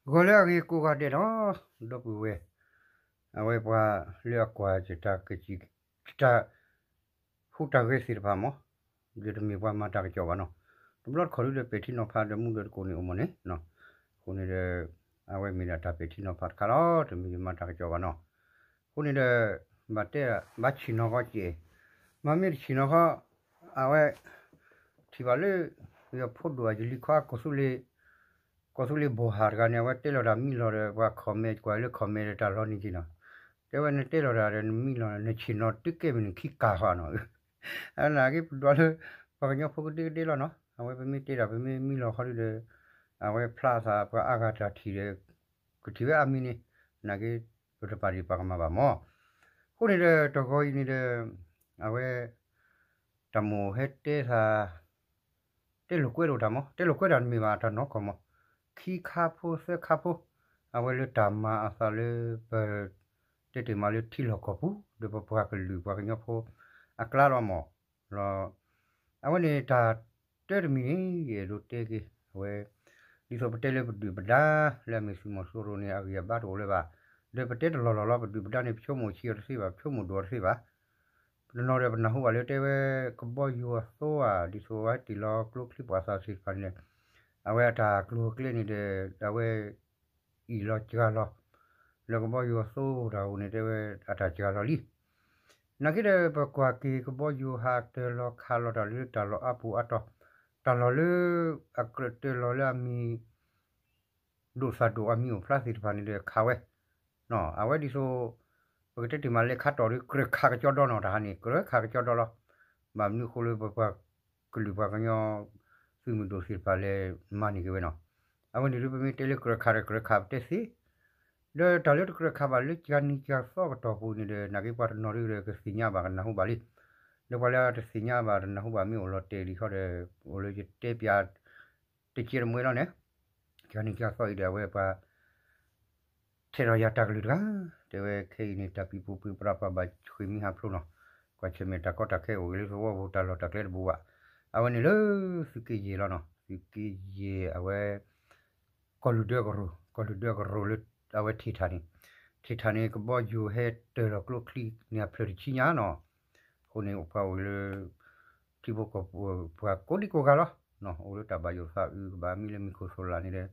ဂီၤလၢအဂ့ၤကိးဂၤဒဲးလီၤ, ဒီပုၢ်ဝဲၢ်, အဝဲပှၤလၢအကွၢ်ယတၢ်ကစံး ယတၢ်ဟူးတၢ်ဂဲၤသ့ၣ်တဖၣ်မး, ယတမ့ၢ်ပှၤမၤတၢ်ကစီၣ်ဘၣ်နီၤ, တဘျီတခီၣ်ဒုဒီးပဲာ်ထံနီၤဖးဒီးမူဒီးတကိးန့ၣ်အိၣ်မးန့ၣ်, အဃိန့ၣ်ဒီး အဝဲမ့ၢ်ဒၣ်တၢ်ပဲာ်ထံနီၤဖးတခါလီၤ, တမ့ၢ်ယမၤတၢ်ကစီၣ်ဘၣ်နီၤ, အဃိန့ၣ်ဒီး ဘၣ်တဲ ဘၣ်ဆ့ၣ်နီၤဃီကဲ, မ့မ့ၢ်တဆ့ၣ်နီၤဃီ, အဝဲ ထံၣ်ဘၣ်လၢ ယဖိဒိၣ်အယလံၤခီ ကီၢ်သူလ့ၤ ကီၢ်သူလ့ၤဘိၣ်ဟၣ်တဂၤန့ၣ် အဝဲတဲလီၤတၢ်မံလီၤဒီး ပှၤ comment ကွၢ်လၢ comment ဒီးတၢ်လီၤနံၤက့ၤနီၤ, တဲဝဲနတဲလီၤတၢ်ဒီးနမံလီၤ နဆ့ၣ်နီၤတုၤကဲမ့ၢ်နခံကၢ်ဃီနီၤ, အနာ်က့ပဒွးလၢ ပှၤကညီဖိကဒ့ကဒ့လီၤနီၤ, အဝဲပမ့ၢ်တဲတၢ် ပမ့ၢ်မံလီၤဃီဒုဒီး အဝဲဖျါသးပှၤအါဂၤတၢ်ထံၣ်ဒီး ကထံၣ်ဝဲအါမံၤန့ၣ်, နာ်က့ ပတပာ်ဒံးပှၤကမၤဘၣ်မး, အဃိန့ၣ်ဒီးတဂီၤအံၤန့ၣ်ဒီး အဝဲ တၢ်မိၢ်ဟဲတဲသး တဲလိာ်ကွဲလိာ်တၢ်မး, တဲလိာ်ကွဲတၢ်တမ့ၢ်ဘၣ် တၢ်နီၢ်ကီၢ်မး, ခံခါဖိ သၢခါဖိ, အဝဲလၢတၢ်မၤအသးလၢ ပ တဲတ့ၢ်မးလၢထံလီၢ်ကီၢ်ပူၤ ဒီးပပှၤကလုာ်ပှၤကညီဖိ အကျါလီၤမး, လီၤ အဝဲန့ၣ်တၢ်တၢတမံၤန့ၣ် ယအဲၣ်ဒိးတဲက့ၤ အဝဲ ဒ်သိးပတဲလၢပဒုၣ်ပဒါ လၢအမ့ၢ်သုးမီၤစိရိၤန့ၣ် အဂံၢ်အဘါတအိၣ်လၢၤဘၣ်, ဒီးပတဲတလီၢ်လီၢ်လီၤ ပဒုၣ်ပဒါန့ၣ် ပဆိကမိၣ်ဆံးအီၤတသ့ဘၣ် ပဆိကမိၣ်ဒိၣ်အီၤတသ့ဘၣ်, ပတနီၤဒီးပနၢ်ဟူဘၣ်လၢတဲဝဲ ကဘီယူၤအသိဧါ ဒ်သိးအဝဲတ့ၢ်လီၤကျိချံပှၤသးသ့ၣ်တဖၣ်န့ၣ် အဝဲအတၢ်ကျိၤအကျဲန့ၣ်ဒီး အဝဲ အံၣ်လီၤစှၤလီၤ လၢကဘီယူၤအသိတၢ်အိၣ်န့ၣ် တဲဝဲအတၢ်စှၤလီၤလံ. နာ်က့ဒီး ပကွၢ်က့ၤကဘီယူၤဟးတၢၢ်လီၤခးလီၤတၢ်လၢတၢ်လီၢ်အါပူၤအါတီၤ, တၢ်လီၢ်လၢအကြၢးတၢၢ်လီၤလၢအမံၤ ဒိၣ်သၣ်ဒိၣ်အမံၤအိၣ်ဖျါသ့ၣ်တဖၣ်န့ၣ်ဒီးခးဝဲ, အဝဲဒ်သိး ပကတဲတ့ၢ်မး လဲၤခးတီၢ်ဒီး ကြၢးခးကကၠီဒီနီၤ တၢ်ဟးန့ၣ် ကြၢးခးကကၠီဒီလီၤ. ဘၣ်မနုၤအဃိလၢပပှၤကလုာ်ပှၤကညီ သုးမုၢ်ဒိၣ်သ့ၣ်တဖၣ်လဲၤမၤန့ၢ်က့ၤဝဲနီၤ. အဝဲန့ၣ်ဒု ပမ့ၢ်တဲလၢကြၢးခးဒီးကြၢးခးပတဲသ့, ဒီးတၢ်လၢတကြၢးခးဘၣ်လၢကနံၤကသီကတီၢ်ပူၤန့ၣ်ဒီး နာ်က့ပှၤတနီၤဒုဒီးကသ့ၣ်ညါဘၣ်ကနၢ်ဟူဘၣ်လံ. ဒီးပှၤလၢတသ့ၣ်ညါဘၣ်တနၢ်ဟူဘၣ် မ့ၢ်အိၣ်လီၤတဲာ်လံခီဒီး အိၣ်လၢယတဲပျး တကဲတမှဲလီၤန့ၣ်, ကနံၤကသီအံၤဒီးအဝဲပှၤ ထဲးထီၣ်ယၤတၢ်ကလုၢ်တဂၤ, တဲဝဲခဲအံၤန့ၣ် တၢ်ပံၤပူၤပံၤပြးပှၤဘၣ်ဃ့ၢ်မှံဟးဖျိးနီၤ, ကွၢ်ဆၢၣ်မဲာ်တၢ်ကီတၢ်ခဲအိၣ်ဂ့ၤလၢသဝီပူၤ တၢ်လီၢ်တၢ်ကျဲတဘူးဘၣ်. အဝဲန့ၣ်လၢသုးက့ယဲၢ်လီၤနီၤ, သုးက့ယဲၢ်အဝဲ ကီၢ်လုၢ်ဒၢကရိၤ, ကီၢ်လုၢ်ဒၢကရိၤလၢအဝဲထံးထးန့ၣ်, ထံးထးန့ၣ် ကဘီယူၤဟဲတၢၢ်လီၤကျိချံန့ၣ်အဖျၢၣ်တဆံညါနီၤ. အဃိန့ၣ် ပှၤအိၣ်လၢ ထံဖိကီၢ်ဖိ ပှၤကိးဒံကိးဂၤလီၤ. အိၣ်လၢတၢ်ဘၣ်ယိၣ်သးအုး ကဘၣ်မံလၢမံၤခိၣ်သိၣ်လာ်န့ၣ်ဒီး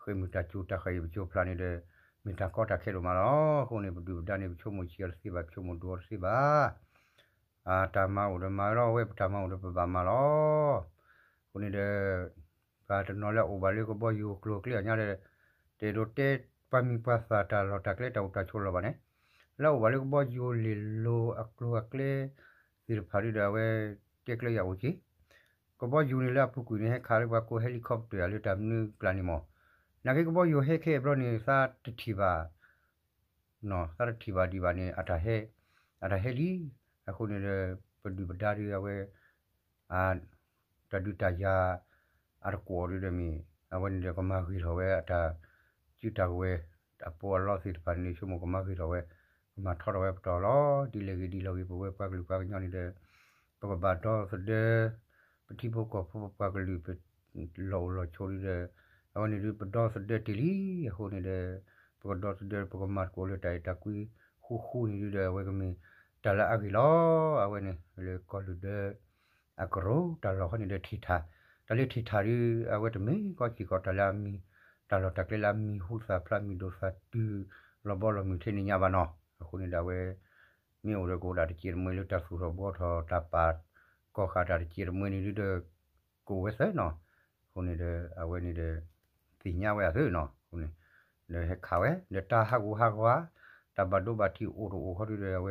ဃ့ၢ်မှံတၢ်စူၤတၢ်ဃၤအံၤပစိၤဖျါန့ၣ်ဒီး မ့ၢ်တၢ်ကီတၢ်ခဲဒိၣ်မးလီၤ. အဃိန့ၣ် ပဒုၣ်ပဒါန့ၣ် ပဆိကမိၣ်ဆံးအီၤတသ့ဘၣ် ပဆိကမိၣ်ဒိၣ်အီၤတသ့ဘၣ်. တၢ်မၤအိၣ်ဒီးမၤလီၤဝဲ ပတၢ်မၤအိၣ်ဒီးပဘၣ်မၤလီၤ. အဃိန့ၣ်ဒီး ပှၤတနီၤလၢအအိၣ်ဘၣ်လၢကဘီယူၤကျိၤကျဲအညါဒီး တအဲၣ်ဒိးတဲပှၤမံၤပှၤသၣ်တၢ်လီၢ်တၢ်ကျဲတၢ်အိၣ်တၢ်ဆိးလီၤဘၣ်န့ၣ်, လၢအအိၣ်ဘၣ်လၢကဘီယူၤလ့ၢ်လိၤအကျိၤအကျဲသ့ၣ်တဖၣ်ဒုဒီး အဝဲတဲကျၢၤယၤအိၣ်က့ၤ ကဘီယူၤန့ၣ်လၢအပူၤကွံာ်န့ၣ် ဟဲခးလၢပှၤကိး helicopter လၢတၢ်မနုၤကျါန့ၣ်မး, နာ်က့ကဘီယူၤဟဲခဲအံၤဘျီန့ၣ် သးတထံၣ်ဘၣ် သးတထံၣ်ဘၣ်ဒံးဘၣ်န့ၣ် အတၢ်ဟဲ အတၢ်ဟဲလံ. အဃိန့ၣ်ဒီး ပဒုၣ်ပဒါဒုအဝဲ တၢ်ဒုးတၢ်ယၤ အတကွီၣ်ဒုဒီးမ့ၢ် အဝဲန့ၣ်ဒီးကမၤဂ့ၤထီၣ်ဝဲ အတၢ်စုတၢ်ကဝဲၤ အပီအလီသ့ၣ်တဖၣ်န့ၣ် ဆိကမိၣ်ကမၤဂ့ၤထီၣ်ဝဲ ကမၤထီထီၣ်ဝဲပတီၢ်လီၤ. ဒ်လဲၣ်ဂ့ၤဒ်လဲၣ်ဂ့ၤ ပဝဲပှၤကလုာ်ပှၤကညီန့ၣ်ဒီး ပကဘၣ်ဒီသဒၢ ပထံဖိကီၢ်ဖိပပှၤကလုာ် ပလီၢ်အိၣ်လီၢ်ဆိးဒုဒီး အဝဲန့ၣ်ဒုပဒီသဒၢတ့ၢ်လံ. အဃိန့ၣ်ဒီး ပကဒီသဒၢ ပကမၤသကိးလၢတၢ်အဲၣ်တၢ်ကွံ ဃူဃူန့ၣ်ဒုဒီး အဝဲကမ့ၢ်တၢ်လၢအဂ့ၤလီၤ. အဝဲန့ၣ်လၢကီၢ်လုၢ်ဒၢ အကရိတၢ်လီၢ်ဃီန့ၣ်ဒီးထံးထး, တၢ်လၢထံးထးဒု အဝဲတမ့ၢ်ကီစ့ၢ်ကီးတၢ်လၢအမံၤ တၢ်လီၢ်တၢ်ကျဲလၢအမံၤဟူသၣ်ဖျါ မံၤဒိၣ်သၣ်တုၤ လီၤဘီလီၤမုၢ်ထဲန့ၣ်ညါဘၣ်နီၤ. အဃိန့ၣ်ဒီးအဝဲ မ့ၢ်အိၣ်ဒီးကအိၣ်ဒၣ်တစဲးတမှဲလၢတၢ်သူၣ်ထီၣ်ဘှီထီၣ် တၢ်ပာ်ကီၢ်ဃာ်တၢ်တစဲးတမှဲန့ၣ်ဒုဒီး ကအိၣ်ဝဲသၢနီၤ. အဃိန့ၣ်ဒီး အဝဲန့ၣ်ဒီး သ့ၣ်ညါဝဲအသၢနီၤ. အဃိန့ၣ် ဒီးဟဲခးဝဲ ဒီးတၢ်ဟးဂူာ်ဟးဂီၤ တၢ်ဘၣ်ဒိဘၣ်ထံးအိၣ်တအိၣ်ဃီဒုဒီး အဝဲ တ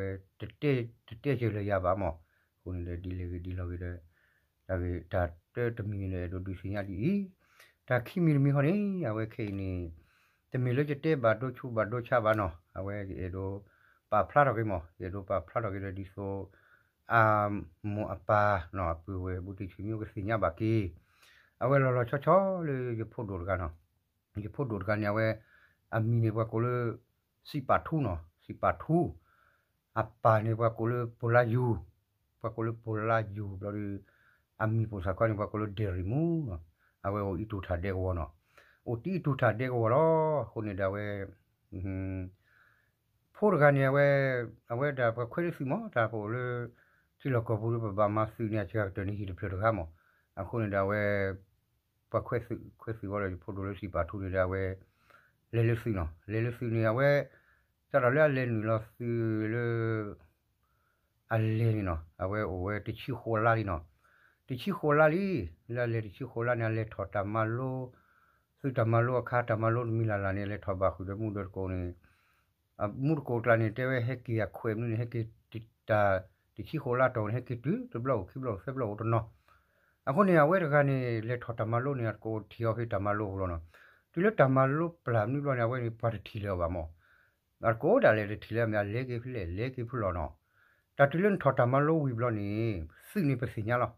တဲစၢၤလၢၤယၤဘၣ်မး. အဃိန့ၣ်ဒီး ဒ်လဲၣ်ဂ့ၤဒ်လဲၣ်ဂ့ၤဒီး တၢ်ဂ့ၢ်တၢ်တၢတမံၤန့ၣ်ဒီး အဲၣ်ဒိးဒုးသ့ၣ်ညါဒ်အံၤ, တၢ်ခံမံၤတမံၤဃီန့ၣ် အဝဲခဲအံၤန့ၣ် တမ့ၢ်လၢယတဲဘၣ်ဒိဆူးဘၣ်ဒိဆါဘၣ်နီၤ, အဝဲယအဲၣ်ဒိးပာ်ဖျါထီၣ်က့ၤမး, ယအဲၣ်ဒိးပာ်ဖျါထီၣ်က့ၤဒီးဒ်သိး အမိၢ်အပၢ်နီၤ အပုၢ်ဝဲၢ်ဘူးတံၢ်ဆံးမံအိၣ်ကသ့ၣ်ညါဘၣ်က့ၤ, အဝဲလီၤလီၤဆီဆီလၢယဖိဒိၣ်တဂၤနီၤ, ယဖိဒိၣ်တဂၤန့ၣ် အဝဲ အမံၤန့ၣ်ပှၤကိးလၢ စံးပာ်ထူနီၤ, စံးပာ်ထူ အပၢ်န့ၣ်ပှၤကိးလၢပိၤလါယူၤ, ပှၤကိးလၢပိၤလါယူၤဘျီဒီး အမံၤပိၢ်စၢ်ခီန့ၣ် ပှၤကိးလၢဒဲးရံၣ်မူနီၤ, အဝဲအိၣ်အံၤတိၢ်ထၣ်ဒဲကဝီၤနီၤ, အိၣ်တံၢ်တူၢ်ထၣ်ဒဲကဝီၤလီၤ. အဃိန့ၣ်ဒီးအဝဲ ဖိတဂၤန့ၣ် အဝဲ အဝဲဒၣ်ပှၤခွဲးလၢသုးမး တၢ်ပအိၣ်လၢ ထံလီၢ်ကီၢ်ပူၤဒီး ပဘၣ်မၤသုးန့ၣ် အစှၤကတၢၢ်န့ၣ် ဟံၣ်တဖျၢၣ်တဂၤမး. အဃိန့ၣ်ဒီးအဝဲ ပှၤခွဲးသုး ခွဲးသုးဝံၤဒီး ယဖိဒိၣ်လၢစံးပာ်ထူန့ၣ်ဒီး အဝဲ လဲၤလၢသုးနီၤ လဲၤလၢသုးန့ၣ် အဝဲ စးထီၣ်လၢအလဲၤနုာ်လီၤသုးလၢ အလဲၤန့ၣ်နီၤ အဝဲအိၣ်ဝဲတဆံဃိးလါလံနီၤ. တဆံဃိးလါလံ, လၢအလဲၤတဆံဃိးလါန့ၣ် အလဲၤထီၣ်တၢ်မၤလိ သုးတၢ်မၤလိအခါ တၢ်မၤလိတမံၤလၢ်လၢ်န့ၣ် လဲၤထီၣ်ဘၣ်ဃုာ်ဒီးမူဒီးတကိးန့ၣ် မူတကိးကျါန့ၣ် တဲဝဲဟဲက့ၤအခွဲးမနုၤန့ၣ် ဟဲက့ၤတၢ် တဆံဃိးလါတီၢ်န့ၣ် ဟဲက့ၤတုၤတဘျီအိၣ် ခံဘျီအိၣ် သၢဘျီအိၣ်တနီၤ. အဃိန့ၣ် အဝဲတဂၤန့ၣ် လဲၤထီၣ်တၢ်မၤလိန့ၣ် အတကိးထံၣ်အီၤဖဲတၢ်မၤလိအပူၤလီၤနီၤ. တုၤလၢတၢ်မၤလိပျၢ်မနုၤဘျီန့ၣ် အဝဲန့ၣ် ပှၤတထံၣ်လၢၤအီၤဘၣ်မး အတကိးဒၣ်လဲာ်တထံၣ်လၢၤမ့ၢ် အလဲၤက့ၤဖဲလဲၣ် လဲၤက့ၤဖဲလဲၣ်နီၤ. တၢ်တုၤလၢနထီၣ်တၢ်မၤလိဝံၤဘျီန့ၣ် သုးန့ၣ်ပသ့ၣ်ညါလီၤ.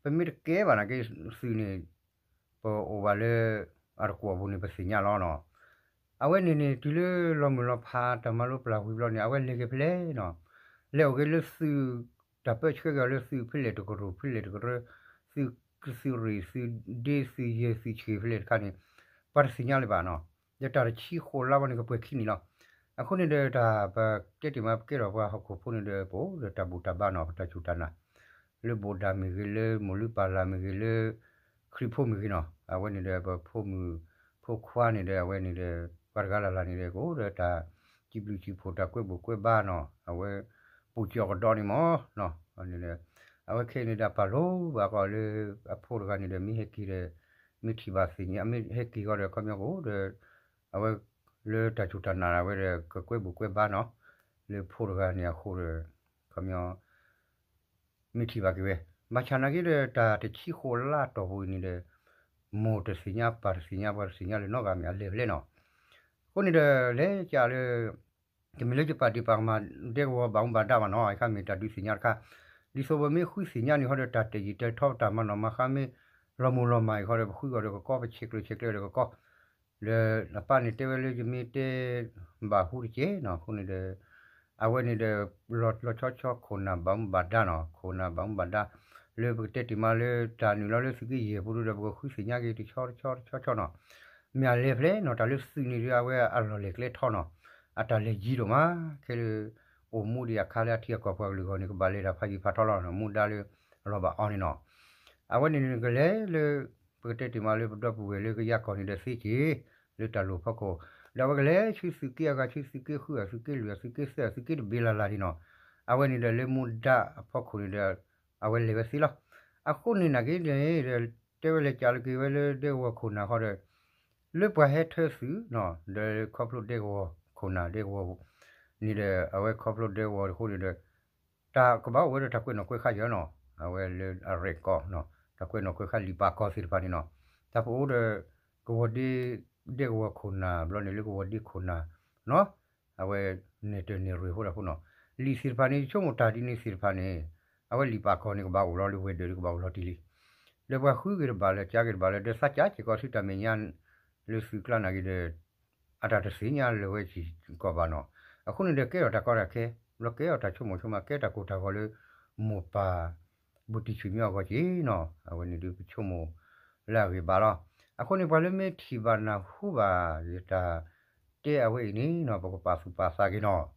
ပမ့ၢ်တကဲဘၣ်နာ်က့ သုးန့ၣ် ပအိၣ်ဘၣ်လၢ အတကွီၢ်ပူၤန့ၣ် ပသ့ၣ်ညါလီၤနီၤ. အဝဲန့ၣ်န့ၣ် တုၤလၢလီၤမုၢ်လီၤဖးတၢ်မၤလိပျၢ်ဝံၤဘျီန့ၣ် အဝဲလဲၤက့ၤဖဲလဲၣ်နီၤ. လဲၤအိၣ်က့ၤလၢသုး တၢ်ပၢဆှၢက့ၤအီၤလၢသုးဖဲလဲၣ်တကရူၢ် ဖဲလဲၣ်တကရၢ သုး သုးရ့ၣ် သုးဒ့ သုးယဲၢ် သုးဆံးဖဲလဲၣ်တခါန့ၣ် ပှၤတသ့ၣ်ညါလၢၤဘၣ်နီၤ. ဒီးတၢ်တဆံဃိးလါဘျီန့ၣ် ကပှဲၤခံနံၣ်လီၤ. အဃိန့ၣ်ဒီး တၢ်ပတဲတ့ၢ်မး ပကဲထီၣ်ပှၤဟီၣ်ခိၣ်ဖိန့ၣ်ဒီး ပအိၣ်ဒီးတၢ်ဘူၣ်တၢ်ဘါနီၤ ပတၢ်စူၢ်တၢ်နာ် လၢဘိၣ်ဒၣ်မ့ၢ်ဂ့ၤ လၢမိၢ်လုၢ်ပၢ်လၢ်မ့ၢ်ဂ့ၤ လၢ ခရံာ်ဖိမ့ၢ်ဂ့ၤနီၤ. အဝဲန့ၣ်ဒီး ပဖိမုၣ်ဖိခွါန့ၣ်ဒီး အဝဲန့ၣ်ဒီး ပှၤတဂၤလၢ်လၢ်န့ၣ်ဒီး ကအိၣ်ဒီးတၢ်စံးဘျုးစံးဖှိၣ် တၢ်ကွဲဘူးကွဲဘါနီၤ. အဝဲ ပူၤကၠီၣ်ကဒီးန့ၣ်မး အဝဲခဲအံၤန့ၣ်ဒီး ပာ်လိဘၣ်ဃီလၢ အဖိတဂၤန့ၣ်ဒီး မ့ၢ်ဟဲက့ၤဒီး မ့ၢ်ထံၣ်ဘၣ်သ့ၣ်ညါ မ့ၢ်ဟဲက့ၤဃီဒီး ခီပညီကအိၣ်ဒီး အဝဲ လၢတၢ်စူၢ်တၢ်နာ် အဝဲဒီး ကကွဲဘူးကွဲဘါနီၤ လၢဖိတဂၤန့ၣ်အဃိဒီး ခီပညီ မ့ၢ်ထံၣ်ဘၣ်က့ၤဝဲ ဘၣ်ဆၣ်နာ်က့ဒီး တၢ်တဆံဃိးလါတီၢ်ပူၤအံၤန့ၣ်ဒီး မိၢ်တသ့ၣ်ညါ ပၢ်တသ့ၣ်ညါ ပှၤတသ့ၣ်ညါလၢၤနီတဂၤမ့ၢ် အလဲၤဖဲလဲၣ်နီၤ. အဃိန့ၣ်ဒီး လဲၤကးလၢ တမ့ၢ်လၢယပာ်ဒ့ၣ်ပာ်ကမၣ်ဒဲကဝီၤဘၣ်မူဘၣ်ဒါဘၣ်နီၤ အခါမ့ၢ်တၢ်ဒုးသ့ၣ်ညါတခါ ဒ်သိးပမ့ၢ်ဃုသ့ၣ်ညါန့ၣ်ဃီဒီး တၢ်တယံာ်တဲထီ တၢ်မၤနီၣ်မၤဃါမ့ၢ် လီၤမုၢ်လီၤမၢ်အံၤဃီဒီး ပဃုအီၤဒီးကကီ ပဆဲးကျၢဆဲးကျၢဒီးကကီ ဒီးအပၢ်န့ၣ်တဲဝဲလၢယမ့ၢ်တဲ ဘၣ်ဟူတက့ၢ်နီၤ အဃိန့ၣ်ဒီး အဝဲန့ၣ်ဒီး လီၤလီၤဆီဆီခိၣ်နၢ်ဘၣ်မူဘၣ်ဒါနီၤ ခိၣ်နၢ်ဘၣ်မူဘၣ်ဒါ လၢပကတဲတ့ၢ်မးလၢတၢ်နုာ်လီၤလၢသုးက့ယဲၢ်ပူၤဒီး ပကဃုသ့ၣ်ညါက့ၤတဆီတဆီတဆီဆီနီၤ မ့ၢ်အလဲၤဖဲလဲၣ်နီၤ တၢ်လၢသုးန့ၣ်ဒီး အဝဲအလီၢ်လဲၢ်ကျဲထီနီၤ အတၢ်လဲၤယံၤဒိၣ်မး ခဲလၢ အိၣ်မူဒံးအခါလၢအထံအကီၢ်ပှၤကလုာ်အဂီၢ်န့ၣ် ကဘၣ်လဲၤတၢ်ဖးယံၤဖးထီလီၤ မူဒါလၢအလီၤဘၣ်အီၤန့ၣ်နီၤ အဝဲန့ၣ်န့ၣ်ကလဲၤလၢ ပကတဲတ့ၢ်မးလၢပဒီပုၢ်ဝဲၢ်လၢကယၤကီၢ်န့ၣ်ဒီးသ့က့ၤ လၢတၢ်လိၣ်ဖီခိၣ် ဒီးအဝဲကလဲၤဆူသုးက့အဂၤ ဆူသုးက့ဃုဂၤ သုးက့လွံၢ်ဂၤ သုးက့သၢဂၤ သုးက့တဘ့ၣ်လၢ်လၢ်န့ၣ်နီၤ အဝဲန့ၣ်ဒီးလၢမူဒါအဖီခိၣ်န့ၣ်ဒီး အဝဲလဲၤဝဲသ့လီၤ. အဃိန့ၣ်နာ်က့န့ၣ်ဒီး တဲဝဲလဲၤကးလၢက့ၤဝဲလၢဒဲကဝီၤခိၣ်နၢ်ဃီဒီး လၢပှၤဟဲထၢသုးနီၤ ဒီးခီဖျိဒဲကဝီၤခိၣ်နၢ်ဒဲကဝီၤ န့ၣ်ဒီး အဝဲခီဖျိဒဲကဝီၤအဃိန့ၣ်ဒီး တၢ်ကဘၣ်အိၣ်ဝဲဒီးတၢ်ကွဲးနီၣ်ကွဲးဃါယၢၤနီၤ အဝဲလၢအရဲၣ်ကီၢ်နီၤ တၢ်ကွဲးနီၣ်ကွဲးဃါလံာ်ပာ်ကီၤသ့ၣ်တဖၣ်န့ၣ်နီၤ တၢ်ပအိၣ်ဒီး ကဝီၤဒ့ ဒဲကဝီၤခိၣ်နၢ်ဘျီန့ၣ်လၢကဝီၤဒ့ခိၣ်နၢ်နီၤ အဝဲန့ၣ်တၢ်န့ၣ်ရ့ၣ်အဃိဒီးအဃိနီၤ လံာ်သ့ၣ်တဖၣ်န့ၣ် ယဆိကမိၣ်တၢ်ဒ်န့ၣ်သ့ၣ်တဖၣ်န့ၣ် အဝဲလံာ်ပာ်ကီၤန့ၣ်ကဘၣ်အိၣ်လီၤလၢဝဲၤဒၢးဒီးကဘၣ်အိၣ်လီၤတံၢ်လံ ဒီးပှၤဃုက့ၤတဘၣ်လၢၤ ကးက့ၤတဘၣ်လၢၤ ဒီးသးကးစ့ၢ်ကီးဆူတၢ်မဲာ်ညါ လၢသုးကျါနာ်က့ဒီး အတၢ်တသ့ၣ်ညါလၢၤဝဲစ့ၢ်ကီးဘၣ်နီၤ အဃိန့ၣ်ဒီးကဲထီၣ်တၢ်ကီတၢ်ခဲ ဘျီကဲထီၣ်တၢ်ဆိကမိၣ်ဆိကမး ကဲတၢ်ကိၢ်တၢ်ဂီၤလၢ မိၢ်ပၢ် ဘူးတံၢ်ဆံၣ်မံအဂီၢ်က့ၤနီၤ အဝဲန့ၣ်ဒုးပဆိကမိၣ်လၢအဂ့ၢ်ဘၣ်လီၤ. အဃိန့ၣ် ပှၤလၢမ့ၢ်ထံၣ်ဘၣ်နၢ်ဟူဘၣ်ယတၢ်တဲအဝဲအံၤန့ၣ်နီၤ ပကပာ်သူၣ်ပာ်သးက့ၤနီၤ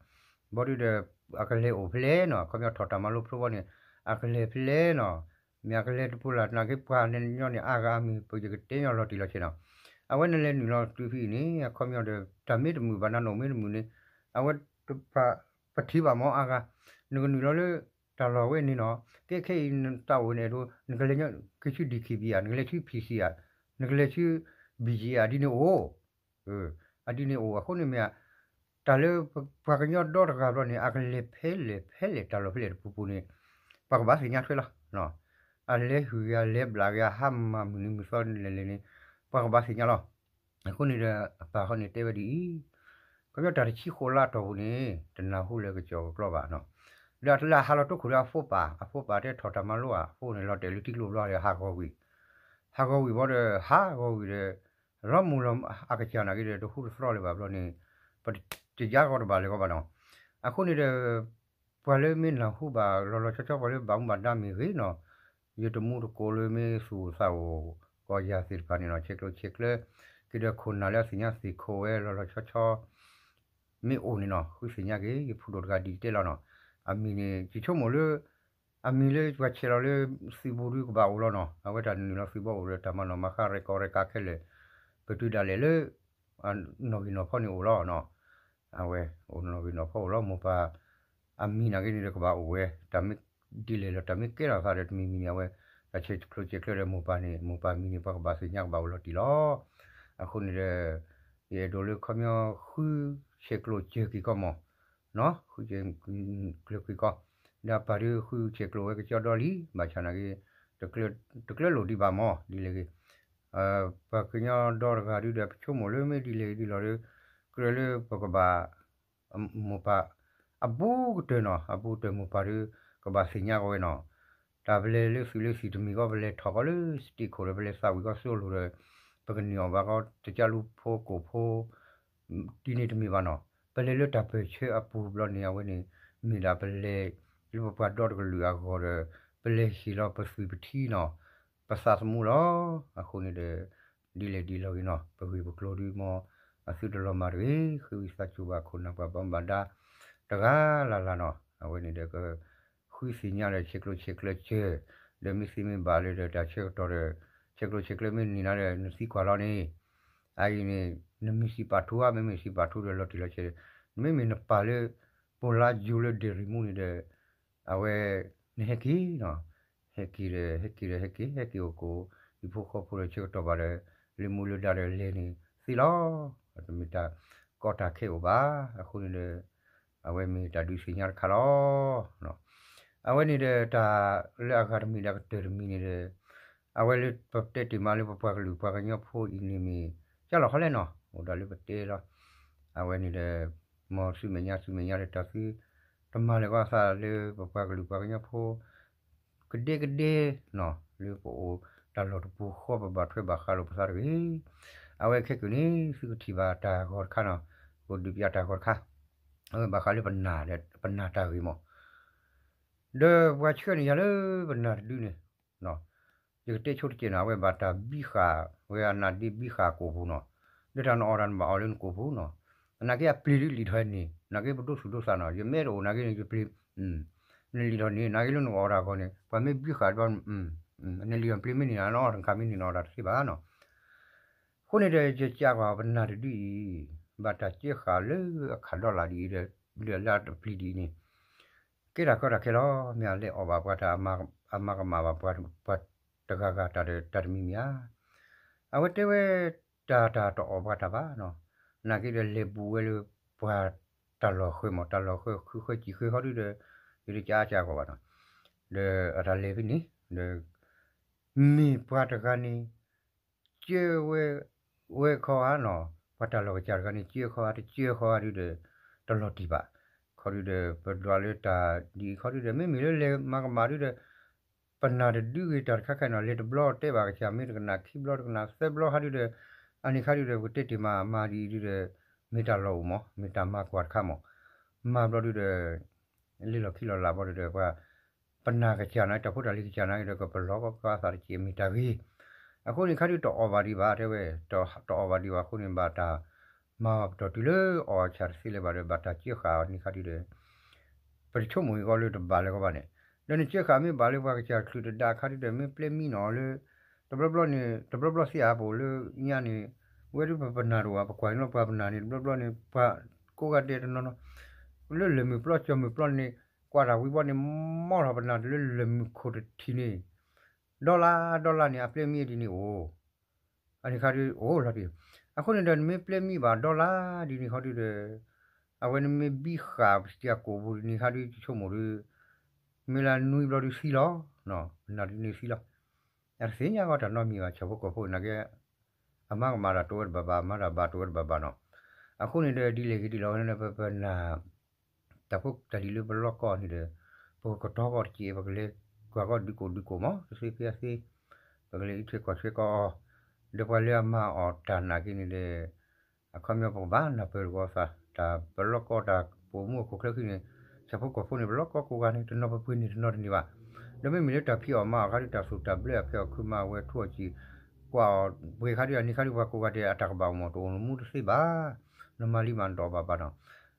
ဘီဒုဒီး အကလဲၤအိၣ်ဖဲလဲၣ်နီၤ ခီပညီထီၣ်တၢ်မၤလိဖျိဘီန့ၣ် အကလဲၤဖဲလဲၣ်နီၤ မ့ၢ်အကလဲၤတပူၤလၢ်နာ်က့ ပှၤန့ၣ်ညီန့ၣ် အါဂၤအါမံၤ ပယကတဲညီလီၤတံၢ်လီၤဆဲးနီၤ အဝဲနလဲၤနုာ်လီၤတုၤဖဲအံၤန့ၣ် အခီပညီဒီး တၢ်မ့ၢ်တမုာ်ဘၣ် နၤနအိၣ်မ့ၢ်တမုာ်န့ၣ် အဝဲ ပထံၣ်ဘၣ်မ့ၢ်အါဂၤ နကနုာ်လီၤလၢ တၢ်လီၢ်ဝဲန့ၣ်နီၤ ကဲခဲအံၤ တၢ်အိၣ်န့ၣ်အဲၣ်ဒိး နကလဲၤက့ၤဆူ ဒီကံဘံ ဧါ နကလဲၤဆူ ဖံၣ်စံ ဧါ နကလဲၤဆူ ဘံၣ်ယံ ဧါ ဒ်န့ၣ်အိၣ် အဒ်န့ၣ်အိၣ် အဃိန့ၣ်မ့ၢ် တၢ်လၢပှၤကညီဒီတဂၤဘျီန့ၣ် အကလဲၤဖဲလဲၣ်ဖဲလဲၣ် တၢ်လီၢ်ဖဲလဲၣ်တပူၤပူၤန့ၣ် ပှၤကဘၣ်သ့ၣ်ညါထွဲလီၤ. အလဲၤဟုၣ်ဂ့ၤ အလဲၤဘျးဂ့ၤ အဟးမၤမုၢ်နံၤမုၢ်သီလဲၤလဲၤန့ၣ် ပှၤကဘၣ်သ့ၣ်ညါလီၤ. အဃိန့ၣ်ဒီး အပၢ်ဃီန့ၣ်တဲဝဲဒ်အံၤ, ခီပညီတၢ်တဆံဃိးလါအတီၢ်ပူၤန့ၣ် တနၢ်ဟူလၢကစီၣ်ကကျီဘၣ်နီၤ. ဒီးလၢအဟးလီၤတိခိၣ်လၢအဖိပၢ်, အဖိပၢ်တဲထီၣ်တၢ်မၤလိဧါ, အဖိန့ၣ်လီၤတဲာ်လၢထံကျိဘျီဒီးဟးဂီၤဝံၤ, ဟးဂီၤဝံၤဘီဒီး ဟးဂီၤဝံၤဒီး လီၤမူလီၤအကစၢ်နာ်က့ဒီး တဟူတသြီလၢၤဘၣ်ဘျီန့ၣ် ပတယါဂီၤတဘၣ်လၢၤဂီၤဘၣ်နီၤ. အဃိန့ၣ်ဒီး ပှၤလၢမ့ၢ်နၢ်ဟူဘၣ်လီၤလီၤဆီဆီ ပှၤလၢဘၣ်မူဘၣ်ဒါမ့ၢ်ဂ့ၤနီၤ, ယတမူတကိးလၢမ့ၢ်သူၣ်အိၣ်သးအိၣ်ကီၢ်ယၤသ့ၣ်တဖၣ်န့ၣ်နီၤ, ဆဲးကျၢဆဲးကျၢ ဒီးခိၣ်နၢ်လၢအသ့ၣ်ညါသ့ၣ်ခိၣ်ဝဲလီၤလီၤဆီဆီ မ့ၢ်အိၣ်န့ၣ်နီၤ ဃုသ့ၣ်ညါက့ၤ ယဖိဒိၣ်တဂၤဒ်တဲလီၤနီၤ. အမံၤန့ၣ် ယဆိကမိၣ်လၢ အမံၤလၢပှၤဆဲးလီၤလၢသုးဘူးဒုကဘၣ်အိၣ်လီၤနီၤ. အဝဲတၢ်နုာ်လီၤသုးဘူးအိၣ်ဒီးတၢ်မၤနီၣ်မၤဃါရဲၣ်ကီၢ်ရဲၣ်ကးခဲလၢာ် ပတုၤဒၣ်လဲာ်လၢ နီၣ်ဂံၢ်နီၣ်ဖီန့ၣ်အိၣ်လီၤနီၤ. အဝဲအိၣ်နီၣ်ဂံၢ်နီၣ်ဖီအိၣ်လီၤ မိၢ်ပၢ် အမံၤနာ်က့န့ၣ်ဒီးကဘၣ်အိၣ်ဝဲ တၢ်မ့ၢ်ဒ်လဲၣ်လီၤ တၢ်မ့ၢ်ကဲထီၣ်သးဒီးတမံၤမံၤန့ၣ် အဝဲ တၢ်ဆဲးကျိးဆဲးကျၢဒီးမိၢ်ပၢ်န့ၣ် မိၢ်ပၢ်မံၤန့ၣ် ပှၤကဘၣ်သ့ၣ်ညါကဘၣ်အိၣ်လီၤတံၢ်လီၤ. အဃိန့ၣ်ဒီး ယအဲၣ်ဒိးလၢခီပညီဃုဆဲးကျိးစၢၤက့ၤကီမီၢ် ဃုဆဲးကျိးက့ၤကီ ဒီးအပၢ်ဒုးဃုဆဲးကျိးဝဲကကၠီဒီလံ ဘၣ်ဆၣ်နာ်က့ တကျၢလိာ်ဒံးဘၣ်မီၢ် ဒ်လဲၣ်ဂ့ၤ ပှၤကညီဒီတဂၤဒုဒီး ပဆိကမိၣ်လၢမ့ၢ်ဒ်လဲၣ်ဒ်လဲၣ်ဒီး ကြၢးလၢပကဘၣ် မိၢ်ပၢ် အဘူးကတၢၢ်နီၤ အဘူးကတၢၢ်မိၢ်ပၢ်ဒုး ကဘၣ်သ့ၣ်ညါကီဝဲနီၤ. တၢ်ပလဲၤလၢသုးလၢသံၣ်တမံၤဃီ ပလဲၤထီၣ်ကီးလၢ state ခိၣ်ဒီး ပလဲၤသးဝံၣ်ကီးသိလိာ်ဒီး ပကန့ၢ်အီၣ်ဘၣ်ကီး တကၢလူဖိကိၣ်ဖိ ဒ်န့ၣ်တမ့ၢ်ဘၣ်နီၤ. ပလဲၤလၢတၢ်ပၢၢ်ဆၢအပူၤဘျီန့ၣ် အဝဲန့ၣ် မ့ၢ်ဒၣ်ပလဲၤ လၢပပှၤဒီတကလုာ်အဂီၢ်ဒီး ပလဲၤဟ့ၣ်လီၤပသွံၣ်ပထံနီၤ ပသးသမူလီၤ. အဃိန့ၣ်ဒီး ဒ်လဲၣ်ဒ်လဲၣ်ဂ့ၤနီၤ ပဂ့ၢ်ပကျိၤဒုးမီၢ် အသုတလီၤမၢ်တဂ့ၤ ဃ့ဝံသးစူၤဘၣ်ခိၣ်နၢ်ပှၤဘၣ်မူဘၣ်ဒါ တဂၤလၢ်လၢ်နီၤ အဝဲန့ၣ်ဒီး ဃုသ့ၣ်ညါဒီးဆဲးကျိးဆဲးကျၢစၢၤ ဒီးမ့ၢ်သ့မ့ၢ်ဘၣ်လၢဒီးတၢ်ဆၢကတီၢ်ဒီး ဆဲးကျိးဆဲးကျၢမ့ၢ်န့ၢ်နၤဒီး နသံကွၢ်လီၤန့ၣ် အအံၤန့ၣ် နမ့ၢ်စံးပာ်ထူဧါ မ့မ့ၢ်စံးပာ်ထူဒီးလီၤတံၢ်လီၤဆဲး နမ့မ့ၢ်နပာ်လၢ ပိၤလါယူၤလၢဒ့ၣ်ရံၣ်မူန့ၣ်ဒီး အဝဲ နဟဲက့ၤနီၤ ဟဲက့ၤဒီး ဟဲက့ၤဒီး ဟဲက့ၤ ဟဲက့ၤအိၣ်ကိး ဟံၣ်ဖိဃီဖိဒီးဆၢကတီၢ်ဘၣ်ဒီး လၢမူလၢဒါဒီးလဲၤန့ၣ်သ့လီၤ. တမ့ၢ်တၢ်ကီတၢ်ခဲအိၣ်ဘၣ်. အဃိန့ၣ်ဒီး အဝဲမ့ၢ်တၢ်ဒုးသ့ၣ်ညါတခါလီၤ. အဝဲန့ၣ်ဒီးတၢ်လၢအဂၤတမံၤဒီးအကတၢၢ်တမံၤန့ၣ်ဒီး အဝဲလၢပတဲတ့ၢ်မးလၢပပှၤကလုာ်ပှၤကညီဖိအံၤန့ၣ်မ့ၢ် ကၢ်လီၤခီလဲၣ်နီၤ အိၣ်ဒီးလၢပတဲလီၤ. အဝဲန့ၣ်ဒီး မ်သုမဲာ်ညါသုမဲာ်ညါဒီးတၢ်သု တမၤလၢၤကွၢ်သးလၢပပှၤကလုာ်ပှၤကညီဖိ ကဒဲကဒဲနီၤ လၢပအိၣ်တၢ်လီၢ်တပူၤဃီ ပဘၣ်ထွဲဘၣ်ဃးလိာ်ပသးတဂ့ၤ. အဝဲခဲကနံၣ် သုကထံၣ်ဘၣ်တၢ်ဂီၤတခါနီၤ ကဒုးပျးတၢ်ဂီၤတခါ အဝဲဘၣ်ဃးလၢပနၢ်ဒီး ပနၢ်တၢ်ဂ့ၢ်မး ဒီးပှၤဆှၢန့ၢ်ယၤလၢပနၢ်တဒုန့ၣ် ယကတဲဆိတကဲးနီၤ အဝဲဘၣ်တၢ်ဘံဃာ် ဝဲအနၢ်ဒ့ဘံဃာ်ကိာ်ပူၤနီၤ ဒီးတၢ်နအီၣ်တၢ်နဘၣ်အီၣ်လၢနကိာ်ပူၤနီၤ သနာ်က့အပျ့ၤဒုးလံာ်ထီၣ်န့ၣ် သနာ်က့ပဒိသူၣ်ဒိသးနီၤ ယမ့ၢ်တအိၣ်နာ်က့န့ၣ် ယပျ့ၤ နလံာ်ထီၣ်န့ၣ် နာ်က့လၢနကအီၣ်တၢ်အဂီၢ်န့ၣ် ပှၤမ့ၢ်ဘံဃာ်ဘျီ နလံာ်ထီၣ်ပျ့ၤမ့ၢ်န့ၢ်နအီၣ်တခါမ့ၢ်န့ၢ်နအီၣ်တၢ်တသ့ဘၣ်နီၤ အဃိန့ၣ်ဒီး ယကးကွၢ်ပနၢ်တဒုအံၤ ဘၣ်တၢ်ကဲဃာ်လၢအခးဒီလၣ်ဒ်အံၤဒီး ဒီးလၢအတပျံၤဒ်အံၤန့ၣ် ကဲတၢ်ကီတၢ်ခဲလီၤ. မ့ၢ်အလဲၤအီၣ်ဘၣ်ပှၤတၢ် အမၤကမၣ်ဘၣ်ပှၤ ပှၤတဂၤဂၤတၢ်ဒီးတၢ်တမံၤမံၤဧါ. အဝဲတဲဝဲ တၢ်တၢ်တအီၣ်ပှၤတၢ်ဘၣ်နီၤ နာ်က့ဒီးလဲၤဘူးဝဲလၢပှၤတၢ်လီၢ်ဃဲမး တၢ်လီၢ်ဃဲ ဃုဃဲကံၣ်ဃဲဃီဒုဒီး ယတကးအါကးကွၢ်ဘၣ်နီၤ ဒီးအတၢ်လဲၤဖဲန့ၣ် ဒီး မ့ၢ်ပှၤတဂၤန့ၣ် ကၢဝဲ ဝဲခီဧါနီၤ ပှၤတၢ်လီၢ်ကစၢ်တဂၤန့ၣ် ကၢခီဧါ တကၢခီဧါဒုဒီး တလီၤတံၢ်ဘၣ်. ခီဒုဒီး ပဒွးလၢတၢ်ဒ်အံၤခီဒုဒီး မ့မ့ၢ်လၢလဲၤမၤကမၣ်ဒုဒီး ပနၢ်တဒုဂ့ၤတၢ်တခါခါနီၤ လဲၤတဘျီတဲဘၣ်ကစၢ် မ့ၢ်တကနၣ်ခံဘျီ တကနၣ်သၢဘျီခါဒုဒီး အန့ၣ်ခါဒုဒီး ပကတဲတ့ၢ်မး မၤဒ်အံၤဒုဒီး မ့ၢ်တၢ်လီၢ်အိၣ်မး မ့ၢ်တၢ်မၤကွၢ်တခါမး မၤဘျီဒုဒီး လ့လီၢ်ခံလီၢ်လၢ်ဘျီဒုဒီး ပှၤ ပနၢ်ကစၢ်နာ် တၢ်ဖိတၢ်လံၤကစၢ်နာ်က့ဒီး ကပလီၢ်ကီကီအသးတက့ၢ် မ့ၢ်တၢ်ဂ့ၤ. အဃိန့ၣ်ခါဒုတအီၣ်ဘၣ်ဒံးဘၣ် တဲဝဲ တအီၣ်ဘၣ်ဒံးဘၣ်အဃိန့ၣ် ဘၣ်တၢ်မၤပတီၢ်တုၤလၢအီၣ်ဆၣ်တသ့လၢၤဘၣ်ဒီး ဘၣ်တၢ်ကၢဃာ်အီၤန့ၣ်ခါဒုဒီး ပတဆိကမိၣ်အံၤကီးလၢတဘၣ်လၢၤကီးဘၣ်န့ၣ် ဒီးနကၢဃာ်မ့ၢ်ဘၣ်လၢပှၤကစၢ်တချုးတဒါခါဒုဒီး မ့ၢ်ပျဲမံနီၤလၢ တဘျီဘျီန့ၣ် တဘျီဘျီသ့ဧါ ပအိၣ်လၢညါန့ၣ် ဝဲဒၣ်ပပနၢ်တအိၣ်ဘၣ် ပကွၢ်န့ၣ်လီၤ ပှၤပနၢ်န့ၣ် တဘျီဘျီန့ၣ် ပှၤကိးဂၤဒဲးတနီၤနီၤ လၢလၢၢ်မုၢ်ပျီကၠီၤမုၢ်ပျီန့ၣ် ကွၢ်တၢ်ဝံၤဘီန့ၣ် မီၢ်ထီၣ်ပနၢ်တလၢလၢၢ်မုၢ်ခိၣ်တထံၣ်န့ၣ် ဒီလါ ဒီလါန့ၣ် အပျဲမံဒ်န့ၣ်အိၣ် အန့ၣ်ခါဒုအိၣ်လီၤတံၢ် အဃိန့ၣ်ဒီး နမ့ၢ်ပျဲမံဘၣ်ဒီလါဒ်န့ၣ်ခီဒုဒီး အဝဲနမ့ၢ်ဘံဃာ်ပစံးကိာ်ပူၤဒ်န့ၣ်ခါဒု ယဆိကမိၣ်ဒု မ့ၢ်လၢနွံဘျီဒုသံလီၤ ပနၢ်ဒုန့ၣ်သံလီၤ အတသ့ၣ်ညါဂီၢ်တၢ်နီတမံၤဘၣ် ဆၣ်ဖိကီၢ်ဖိနာ်က့ အမၤကမၣ်တၢ်တအိၣ်ဝဲတဘၣ်ဘၣ် မၤတၢ်ဘၣ်တအိၣ်ဝဲတဘၣ်ဘၣ်နီၤ အဃိန့ၣ်ဒီး ဒ်လဲၣ်ဂ့ၤဒ်လဲၣ်ဝဲန့ၣ် ပပနၢ် တၢ်ဖိတၢ်လံၤလၢပလီၢ်ကီၢ်န့ၣ်ဒီး ပကကတီၤကီၢ်တက့ၢ် ပကလဲၤကွၢ်ကီၢ်ဒုးကိၢ်ဒုးကိၢ်မး တသ့ဖဲအသ့ ပကလဲၤအံးထွဲကွၢ်ထွဲကီၢ်အီၤ ဒီးပှၤလၢအမၤအီၣ်တၢ်နာ်က့န့ၣ်ဒီး အခီပညီပကဘၣ်နၢ်ပၢၢ်တကီၢ်သး တၢ်ပလီၢ်ကီၢ်တၢ်ပိာ်မုၣ်အခိၣ်ချၢဃံန့ၣ် ဆၣ်ဖိကီၢ်ဖိန့ၣ် ပလီၢ်ကီၢ်ကိးဂၤန့ၣ် တနီၤပပှ့ၤန့ၢ်တနီၤတန့ၢ်ဘၣ် ဒီးမ့မ့ၢ်လၢတၢ်ဖံးအီၣ်မၤအီၣ်ခါဒုး တၢ်သူၣ်တၢ်ဘျၢအဖဲအီၣ်ခုမၤဝဲထူအီၣ်ကံၢ် ကွၢ်အီၤ ပှဲၤခါဒုး အန့ၣ်ခါဒုး ပှၤကိးဂၤဒဲး အတၢ်ကဘၣ်အိၣ်မး တအိၣ်နမူတသ့ဘၣ်, နမၤလံမး နတအီၣ်ဘၣ်ဘၣ်နီၤ.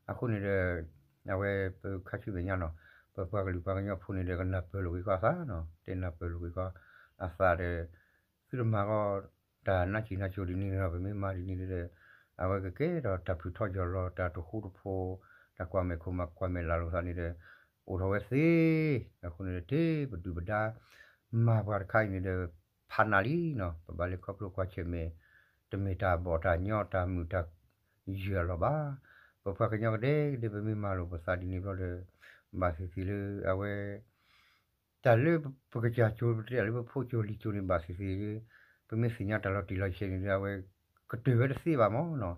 အဃိန့ၣ်ဒီး အဝဲပခါဆူမဲာ်ညါနီၤ, ပပှၤကလုာ်ပှၤကညီဖိန့ၣ်ဒီး ကနၢ်ပၢၢ်လိာ်က့ၤဃီအသးနီၤ, တဲနၢ်ပၢၢ်လိာ်က့ၤဃီအသးဒီး သုတမၤဃီ တၢ်နါစံၣ်နါစိၤဒ်န့ၣ်ဒီး ပမ့ၢ်မၤဒ်န့ၣ်ဒီး အဝဲကကဲထီၣ်တၢ်ဖုးထီၣ်ယီၤလီၤ တၢ်တဃူတဖိး တၢ်ကွၢ်မဲာ်ခိၣ်မး ကွၢ်မဲာ်လၤလိာ်သးန့ၣ်ဒီး အိၣ်ထီၣ်ဝဲသ့. အဃိန့ၣ်ဒီး ထဲပဒုၣ်ပဒါ မၤပှၤတခါအံၤန့ၣ်ဒီး ဖးနးလံနီၤ, ပဘၣ်လဲၤခီဖျိကွၢ်ဆၢၣ်မဲာ် တမ့ၢ်တၢ်ဘီၣ်တၢ်ညီ တၢ်မုာ်တၢ်ယုၢ်အလီၢ်ဘၣ်. ပပှၤကညီကဒဲကဒဲ ပမ့ၢ်မၤလိာ်ပသးဒ်န့ၣ်ဘျီဒီး ဘၣ်သ့ၣ်သ့ၣ်လၢ အဝဲ တၢ်လၢပကစၢ်ကၠိ ပတဲလၢပဖိကၠိလံၤကၠိန့ၣ် ဘၣ်သ့ၣ်သ့ၣ်လၢ ပမ့ၢ်သ့ၣ်ညါတၢ်လီၤတံၢ်လီၤဆဲးန့ၣ်ဒီး အဝဲကတၢၢ်ဝဲတသ့ဘၣ်မးနီၤ.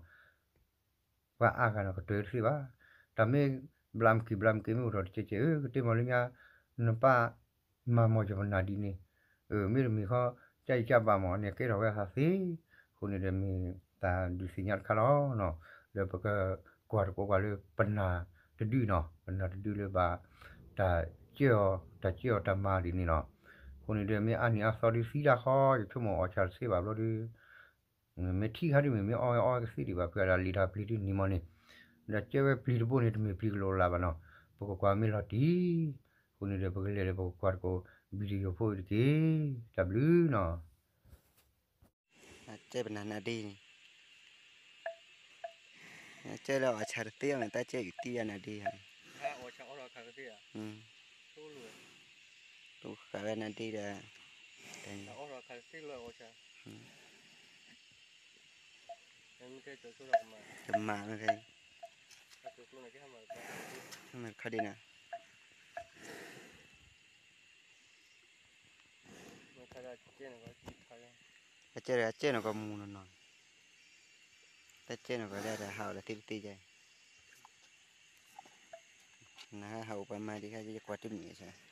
ပှၤအါဂၤနီၤ ကတၢၢ်ဝဲတသ့ဘၣ်. တၢ်မ့ၢ်ဘျးမုၢ်က့ၤ ဘျးမုၢ်က့ၤ မ့ၢ်အိၣ်ထီၣ်တကဲကဲ အၢ ကတ့ၢ်မးလၢညါ နပၢ်မၤမီၢ်ယပနၢ်ဒ်န့ၣ်, အၢ မ့တမ့ၢ်ဃီ ကၢ်ယကၢ်ဘၣ်မးန့ၣ် ကဲထီၣ်ဝဲအသးသ့. အဃိန့ၣ်ဒီး မ့ၢ်တၢ်ဒုးသ့ၣ်ညါတခါလီၤနီၤ, လၢပကကွၢ်တကိးကွၢ်လၢပနၢ်တဒုနီၤ, ပနၢ်တဒုလၢဘၣ် တၢ်ကၢအီၤ တၢ်ကၢအီၤတၢ်မၤဒ်န့ၣ်နီၤ. အဃိန့ၣ်ဒီး မ့ၢ်အါနံၤအါသီဒုးသံတၢ်ဃီ ယဆိကမိၣ်အီၣ်ဆၣ်တသ့ဘၣ်ဘျီဒီး မ့ၢ်ထံခါဒ်မ့ၢ် မ့ၢ်အီၣ်ဝဲအီၣ်ဝဲကသ့ဒံးဘၣ် ပှၤဒၣ်လံာ်တၢ်ပျံၤဒ်န့ၣ်မးန့ၣ်, ဒီးကၢဝဲပျံၤတဘိန့ၣ် တမ့ၢ်ပျံၤကလိာ်လၢ်ဘၣ်နီၤ, ပကကွၢ်မ့ၢ်လီၤတံၢ်. အဃိန့ၣ်ဒီး ပကလဲၤဒီး ပကကွၢ်တကိး video ဖိအံၤတက့ၢ်. တၢ်ဘျုးနီၤ. ကၢပနၢ်နၢ်ဒ့န့ၣ်, ကၢလၢအီၣ်ဆၣ်တသ့အီၤန့ၣ် တၢ်ကၢအံၤတံၢ်ယါနၢ်ဒ့ဧါ, တူၢ်ဃာ်ဝဲနၢ်ဒ့ဒီး တမၤ, မၤတခီဒ်န့ၣ်, တၢ်ကၢန့ၣ်ကမူနီၢ်နီၢ်, တၢ်ကၢန့ၣ်ကီးလၢတၢ်ဟးအီၣ်လၢသ့ၣ်တသ့ၣ်ယါ, နဟးဟးအိၣ်ပှၤမၤဒံးခါ ယကွၢ်တမံၤဆၣ်